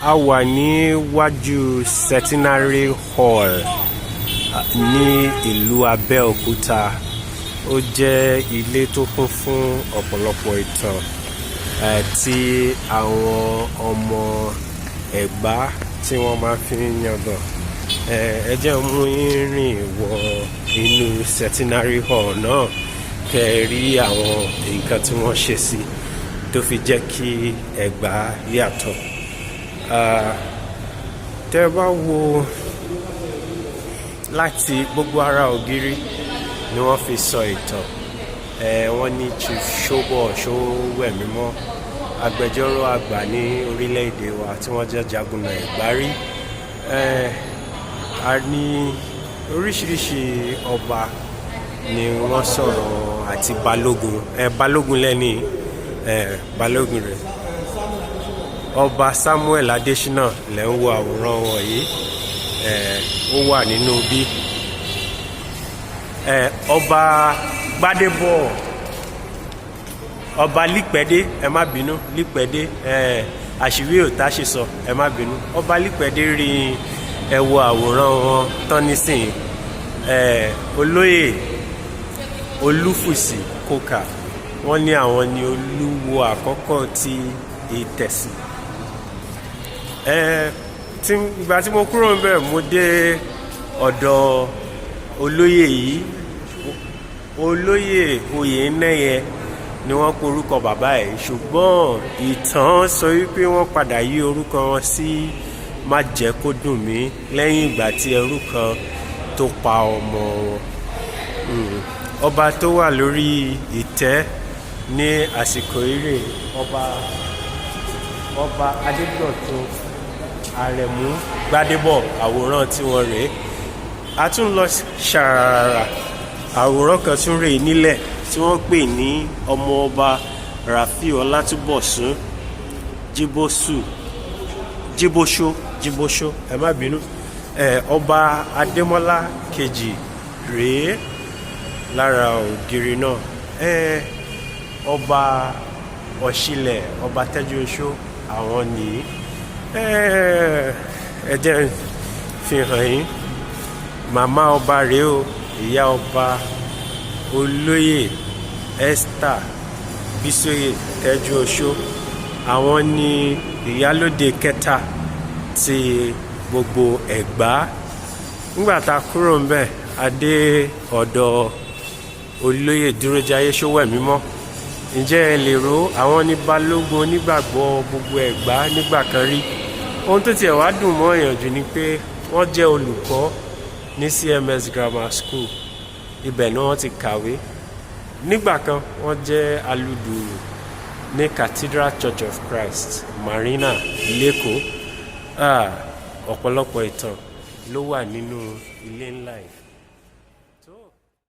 A wà níwájú Centenary Hall ní ìlú Abẹ́òkúta. Ó jẹ́ ilé tó kún fún ọ̀pọ̀lọpọ̀ ìtàn tí àwọn ọmọ Ẹ̀gbá tí wọ́n máa fi ń yangàn. Ẹ jẹ́ n mú yín rìn wọ inú Centenary Hall náà kẹ́ ẹ rí àwọn nǹkan tí wọ́n ṣe sí tó fi jẹ́ kí Ẹ̀gbá yàtọ̀. Tẹ́ bá wo láti gbogbo ara ògiri ni wọ́n fi sọ ìtàn. Wọ́n ní Chief Ṣóbọ̀ Ṣówẹ̀mímọ́, agbẹjọ́rò àgbà ní orílẹ̀-èdè wa tí wọ́n jẹ́ Jagunà Ẹ̀gbá rí. A ní oríṣiríṣi ọba ni wọ́n sọ̀rọ̀ àti Balógun. Balógun lẹ́ni, Balógun rẹ̀. Ọba Samuel Adésínà lẹ́ ń wo àwòrán wọn yìí. Ó wà nínú bí. Ọba Gbádébọ̀, Ọba Lípẹ́dé, ẹ má bínú, Lípẹ́dé, àṣírí ò tá ṣe sọ, ẹ má bínú. Ọba Lípẹ́dé rí, ẹ wo àwòrán wọn tán nísìnyí. Olóyè Olúfùsì Kókà, wọ́n ní àwọn ni olúwo àkọ́kọ́ ti Ìtẹ̀sí. Tí ìgbà tí mo kúrò níbẹ̀, mo dé ọ̀dọ̀ olóyè yìí. Olóyè Oyènẹ́yẹ ni wọ́n pe orúkọ bàbá ẹ̀, ṣùgbọ́n ìtàn sọ wípé wọ́n padà yí orúkọ wọn sí Májẹ̀ẹ́kódùnmí lẹ́yìn ìgbà tí ẹrú kan tó pa ọmọ wọn. Ọba tó wà lórí ìtẹ́ ní àsìkò eré, Ọba Adédọ̀tun Àrẹ̀mú Gbádébọ̀, àwòrán tí wọ́n rèé. A tún lọ ṣàràrà, àwòrán kan tún rèé nílẹ̀ tí wọ́n pè ní Ọmọọba Rafiu Ọlátúbọ̀sún Jíbósù, Jíbóṣó, Jíbóṣó, ẹ má bínú. Ọba Adémọ́lá kejì rèé lára ògiri náà. Ọba Ọ̀ṣilẹ̀, Ọba Tẹ́júoṣó, àwọn nìyí. Ẹ jẹ́ n fi hàn yín. Màmá ọba rèé o, ìyá ọba, Olóyè Esther Bísóyè Tẹ́júoṣó. Àwọn ní ìyálóde kẹta ti gbogbo Ẹ̀gbá. Nígbà tá a kúrò ńbẹ̀, a dé ọ̀dọ̀ Olóyè Dúrójayé Ṣówẹ̀mímọ́. Ǹjẹ́ ẹ lè rò? Àwọn ní balógun onígbàgbọ́ gbogbo Ẹ̀gbá nígbà kan rí. Ohun tó tiẹ̀ wá dùn mọ́ èèyàn jù ni pé wọ́n jẹ́ olùkọ́ ní CMS Grammar School. Ibẹ̀ ni wọ́n ti kàwé. Nígbà kan, wọ́n jẹ́ aludùrù ní Cathedral Church of Christ, Marina, l'Ékòó. Ọ̀pọ̀lọpọ̀ ìtàn ló wà nínú ilé ńlá yìí.